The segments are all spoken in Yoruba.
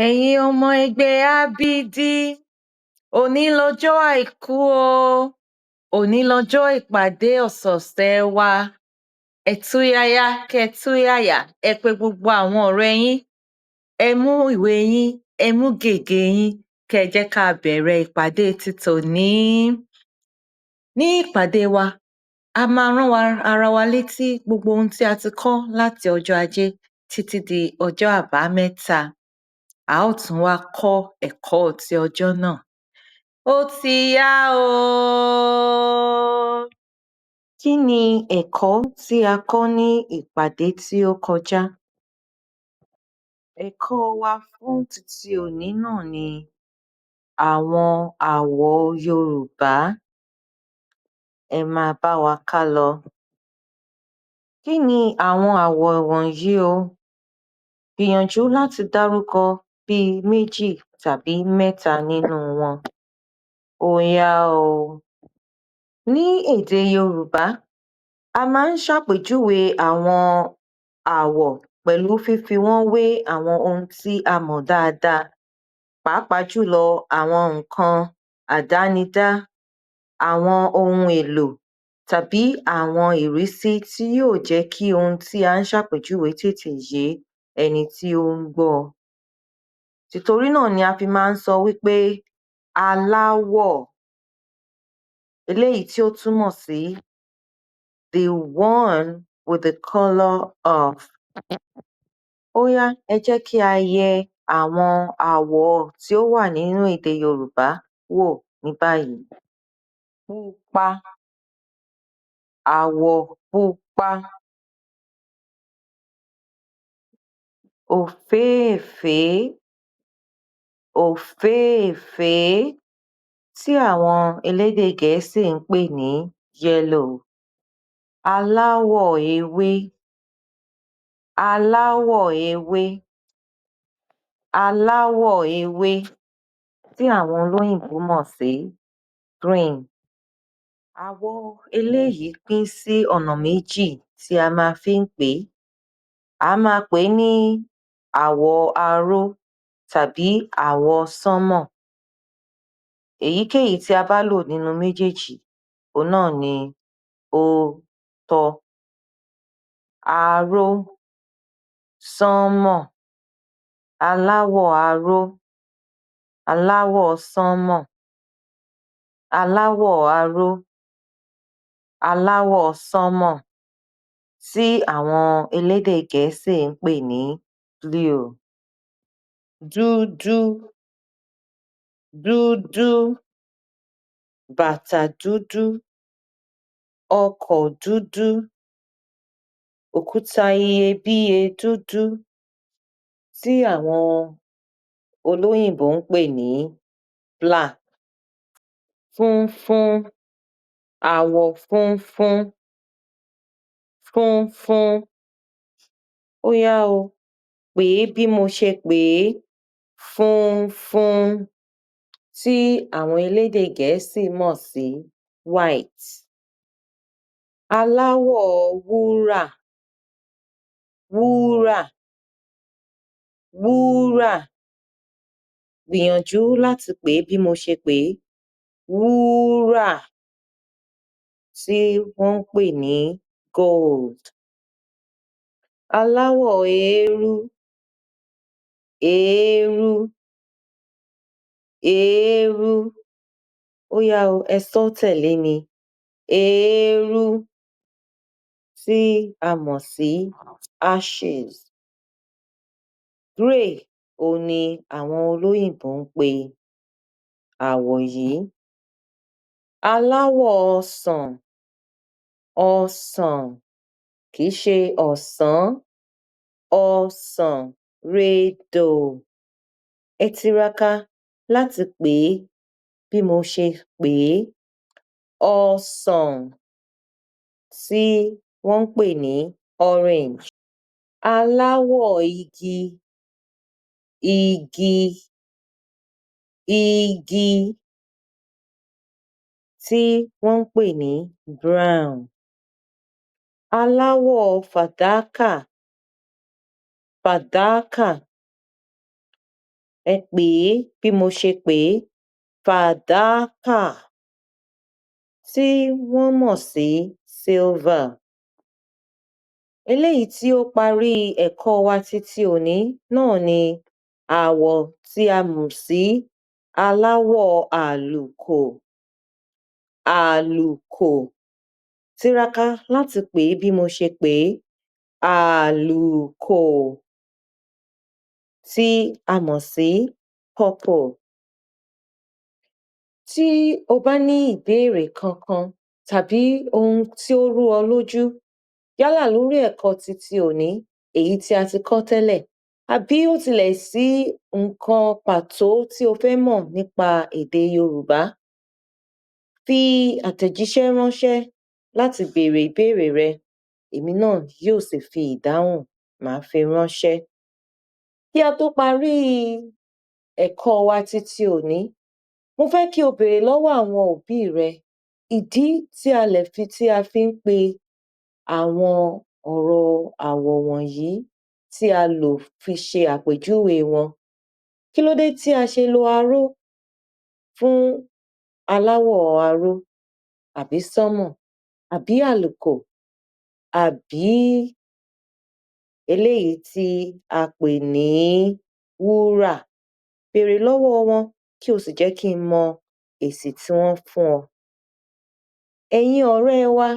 Ẹ̀yin ọmọ ẹgbẹ́ ábídí, òní lọjọ́ àìkú o, òní lọjọ́ ìpàdé ọ̀sọ̀ọ̀sẹ̀ wa. Ẹ túyáyá kẹ́ túyàyà, ẹ pe gbogbo àwọn ọ̀rẹ́ yín, ẹ mú ìwé yín, ẹ mú gègé yín, kẹ́ jẹ́ ká bẹ̀rẹ̀ ìpàdé ti tòní. Ní ìpàdé wa, a máa rán ara wa létí gbogbo ohun tí a ti kọ́ láti ọjọ́ Ajé títí di ọjọ́ Àbámẹ́ta. A ó tún wá kọ́ ẹ̀kọ́ ti ọjọ́ náà. Ó ti yá ooo! Kí ni ẹ̀kọ́ tí a kọ́ ní ìpàdé tí ó kọjá? Ẹ̀kọ́ wa fún titi òní náà ni àwọn àwọ̀ Yorùbá. Ẹ máa bá wa ká lọ. Kí ni àwọn àwọ̀ wọ̀nyí o? Gbìyànjú láti dárúkọ bíi méjì tàbí mẹ́ta nínú wọn. Ó yá o! Ní èdè Yorùbá, a máa ń ṣàpèjúwe àwọn àwọ̀ pẹ̀lú fífi wọ́n wé àwọn ohun tí a mọ̀ dáadáa, pàápàá jùlọ àwọn nǹkan àdánidá, àwọn ohun èlò tàbí àwọn ìrísí tí yóò jẹ́ kí ohun tí à ń ṣàpèjúwe tètè yé ẹni tí ó ń gbọ́ ọ. Tìtorí náà ni a fi máa ń sọ wípé aláwọ̀, eléyìí tí ó túmọ̀ sí the one with the colour of. Ó yá, ẹ jẹ́ kí a yẹ àwọn àwọ̀ tí ó wà nínú èdè Yorùbá wò ní báyìí. Pupa, àwọ̀ pupa. Òféèfé, òféèfé, tí àwọn elédè Gẹ̀ẹ́sì ń pè ní yellow. Aláwọ̀ ewé, aláwọ̀ ewé, aláwọ̀ ewé, tí àwọn olóyìnbó mọ̀ sí green. Àwọ̀ eléyìí pín sí ọ̀nà méjì tí a máa fi ń pè é. À á máa pè é ní àwọ̀ aró tàbí àwọ̀ sánmọ̀. Èyíkéyìí tí a bá lò nínú méjèèjì, òhun náà ni ó tọ́. Aró, sánmọ̀, aláwọ̀ aró, aláwọ̀ sánmọ̀, aláwọ̀ aró, aláwọ̀ sánmọ̀, tí àwọn elédè Gẹ̀ẹ́sì ń pè ní blue. Dúdú, dúdú, bàtà dúdú, ọkọ̀ dúdú, òkúta iyebíye dúdú, tí àwọn olóyìnbó ń pè ní black. Funfun, àwọ̀ funfun, funfun. Ó yá o, pè é bí mo ṣe pè é, funfun, tí àwọn elédè Gẹ̀ẹ́sì mọ̀ sí white. Aláwọ̀ wúrà, wúrà, wúrà. Gbìyànjú láti pè é bí mo ṣe pè é, wúúrà, tí wọ́n ń pè ní gold. Aláwọ̀ eérú, èérú, èérú. Ó yá o, ẹ sọ́ tẹ̀lé mi, èérú, tí a mọ̀ sí ashes. Grey, òhun ni àwọn olóyìnbó ń pe àwọ̀ yìí. Aláwọ̀ ọsàn, ọsàn, kìí ṣe ọ̀sán, ọsàn redò. Ẹ tiraka láti pè é bí mo ṣe pè é, ọsàn, tí wọ́n ń pè ní orange. Aláwọ̀ igi, igi, igi, tí wọ́n ń pè ní brown. Aláwọ̀ fàdákà, fàdákà. Ẹ pè é bí mo ṣe pè é, fàdákà tí wọ́n mọ̀ sí silver. Eléyìí tí ó parí ẹ̀kọ́ wa titi òní náà ni àwọ̀ tí a mọ̀ sí aláwọ̀ àlùkò. Àlùkò. Tiraka láti pè é bí mo ṣe pè é, àlùkò, tí a mọ̀ sí purple. Tí o bá ní ìbéèrè kankan tàbí ohun tí ó rú ọ lójú, yálà lórí ẹ̀kọ́ titi òní, èyí tí a ti kọ́ tẹ́lẹ̀, àbí ó tilẹ̀ sí nǹkan pàtó tí o fẹ́ mọ̀ nípa èdè Yorùbá, fi àtẹ̀jíṣẹ́ ránṣẹ́ láti bèèrè ìbéèrè rẹ, èmi náà yóò sì fi ìdáhùn, màá fi ránṣẹ́. Kí a tó parí ẹ̀kọ́ wa titi òní, mo fẹ́ kí o bèèrè lọ́wọ́ àwọn òbí rẹ ìdí tí a lè fi tí a fi ń pe àwọn ọ̀rọ̀ àwọ̀ wọ̀nyí tí a lò fi ṣe àpèjúwe wọn. Kí ló dé tí a ṣe lo aró fún aláwọ̀ aró àbí sánmọ̀ àbí àlùkò àbí eléyìí tí a pè ní wúrà? Bèèrè lọ́wọ́ wọn kí o sì jẹ́ kí n mọ èsì tí wọ́n fún ọ. Ẹ̀yin ọ̀rẹ́ wa,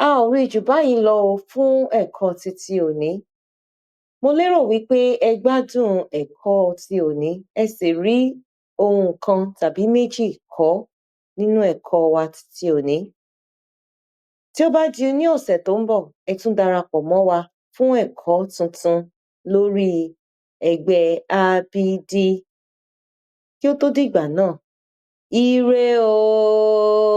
a ò rí jù báyìí lọ o fún ẹ̀kọ́ titi òní. Mo lérò wí pé ẹ gbádùn ẹ̀kọ́ ti òní, ẹ sì rí ohun kan tàbí méjì kọ́ nínú ẹ̀kọ́ wa titi òní. Tí ó bá di ní ọ̀sẹ̀ tó ń bọ̀, ẹ tún darapọ̀ mọ́ wa fún ẹ̀kọ́ tuntun lórí ẹgbẹ́ a b d. Kí ó tó dìgbà náà, ire o!